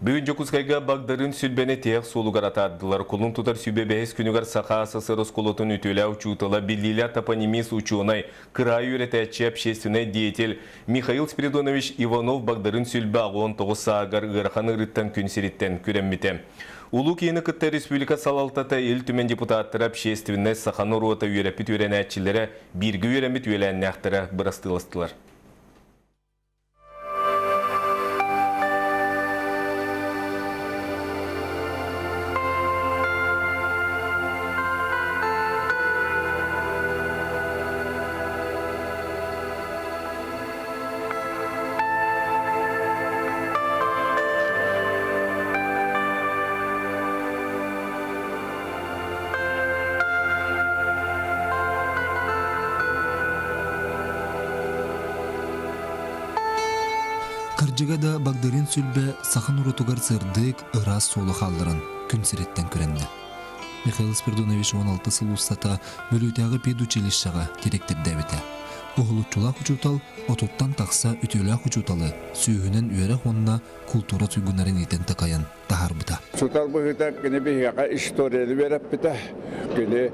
Бүгүн Дьокуускайга Багдарыын Сүлбэни тиһэх суолугар атаардылар. Кулун тутар сүбэ бэһис күнүгэр Саха АССР оскуолатын үтүөлээх учуутала, биллиилээх топонимист, учуонай, кыраайы үөрэтээччи, общественнай деятель Михаил Спиридонович Иванов Багдарыын Сүлбэ 89 сааһыгар ыарахан ыарыыттан күн сириттэн күрэммитэ. Улуу киһини кытта республика салалтата, Ил Түмэн депутаттара, общественнай саха норуота үөрэппит үөрэнээччилэрэ, бииргэ үөрэммит үөлээннээхтэрэ бырастыыластылар. Кырдьыга да Багдарыын Сүлбэ саха норуотугар сырдык, ыраас суолу хаалларан күн сириттэн күрэннэ. Михаил Спиридонович 16 сыл устата Бүлүүтээҕи педучилищеҕа дириэктэрдээбитэ. Уһулуччулаах учуутал отуттан тахса үтүөлээх учууталы сүүһүнэн үөрэх уонна култуура туйгуннарын иитэн такайан таһаарбыта. Учуутал быһыыта кини биһиэхэ историяны үөрэппитэ. Кини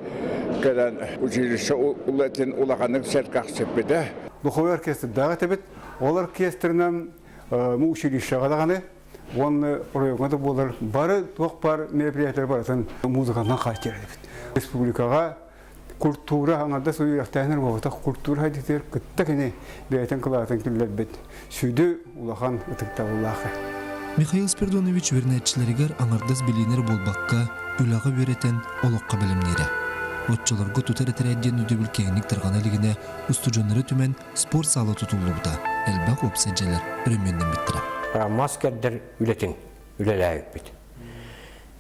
кэлэн училище улэтин улаханнык сэргэхсиппитэ. Духовой оркестрдаах этибит. Ол оркестрынан училищеҕа даҕаны уонна оройуоҥҥа да буолар бары туох баар мероприятиелар барытын музыканан хааччыйар этибит. Республикаҕа культура аҥардас үөрэхтээһинэр буолбатах культура хайдытыгар кытта кини бэйэтин кылаатын киллэрбит сүдү улахан ытыктабыллаах. Михаил Спиридонович үөрэнээччилэригэр аҥардас билиинэр буолбакка, үлэҕэ үөрэтэн олоххо бэлэмниирэ. Оччолорго тутар этэрээт диэн өйдөбүл киэҥник тарҕана илигинэ устудьуоннары түмэн спорт саала тутуллубута, элбэх уопсай дьиэлэр өрөмүөннэммиттэрэ. Мас кэрдэр үлэтин үлэлээбиппит.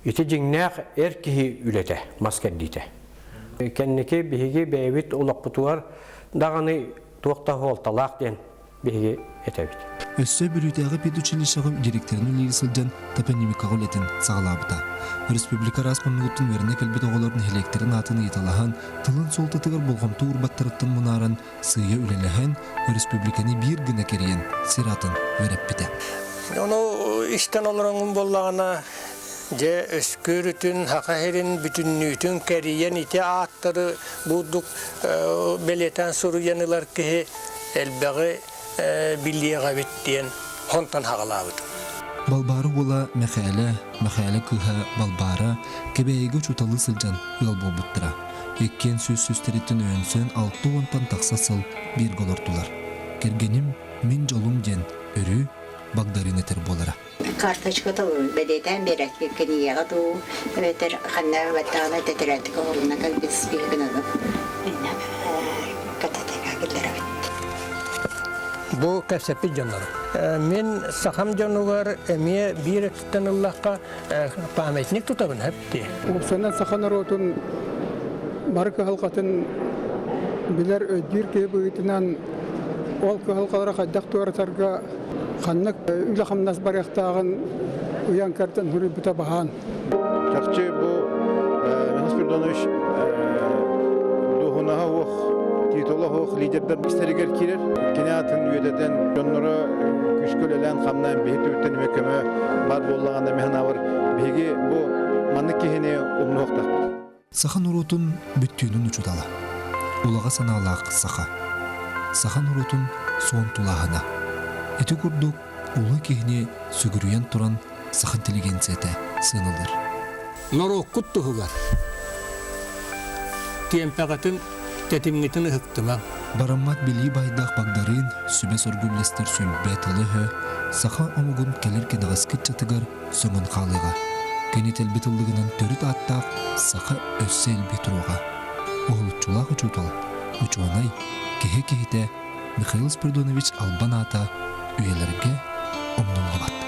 Ити дьиҥнээх эр киһи үлэтэ, мас кэрдиитэ. Кэнники биһиги бэйэбит олохпутугар даҕаны туох да суолталаах диэн биһиги этэбит. Өссө Бүлүүтээҕи педучилищеҕа директорын үлэлии сылдьан топонимикаҕа үлэтин саҕалаабыта. Республика араас муннугуттан үөрэнэ кэлбит оҕолор нэһилиэктэрин аатын ыйыталаһан, тылын суолтатыгар болҕомто уурбаттарыттан мунааран, сыыйа үлэлэһэн, республиканы биир гына кэрийэн сир атын үөрэппитэ. Ону истэн олороҥҥун буоллаҕына, дьэ өскүөрүтүн, Саха сирин бүтүннүүтүн кэрийэн ити ааттары бурдук бэлиэтээн суруйан ылар киһи элбэҕи билиэх эбит диэн онтон хаҕалаабытым. Балбаара уола Мэхээлэ, Мэхээлэ кыыһа Балбаара Кэбээйигэ учууталлыы сылдьан ыал буолбуттара. Иккиэн сүүс сүүстэриттэн өйөнсөн алта уонтан тахса сыл бииргэ олордулар. Кэргэним мин дьолум диэн өрүү Багдарыын этэр буолара. Карточка бэлиэтээн биэрээччи кинигэҕэ дуу, эбэтэр ханна баттаҕына тэтэрээттик оҥорунна кэлбит спискын кататыга киллэрэбит. Бу кэпсэппит дьоннорум. Мин сахам дьонугар эмиэ биир өттүттэн ыллахха памятник тутабын хэпти. Уопсайынан саха норуотун бары кыһалҕатын билэр, өйдүүр киһи быһыытынан ол кыһалҕалары хайдах туоратарга ханнык үлэ-хамнас барыахтааҕын ыйан кэрдэн суруйбута баһаан. Чахчы бу Михаил Спиридонович дуоһунаһа уох, титула суох лидердэр истэригэр киирэр. Кини атын үөдэтэн дьонноро күүскэ үлэлээн хамнаан биһи түбүттэн эмэ көмө баар буоллаҕына мин санаабар биһиги бу маннык киһини умнуохтаахпыт. Саха норуотун бүттүүнүн учуутала. Улаҕа санаалаах саха. Саха норуотун суон тулааһына. Ити курдук улуу киһини сүгүрүйэн туран саха интеллигенцията сыаналыыр. Норуоккут туһугар тиэмпэҕитин, тэтимҥитин ыһыктымаҥ. Бараммат билии баайдаах Багдарыын сүбэ-соргу үллэстэр сүлбэ тылы-өһө саха омугун кэлэр кэнэҕэски ыччатыгар сөҥөн хаалыаҕа. Кини тэлбит ыллыгынан төрүт ааттаах саха өссө элбии туруоҕа. Уһулуччулаах учуутал, учуонай, киһи киһитэ Михаил Спиридонович албан аата үйэлэргэ умнуллубат.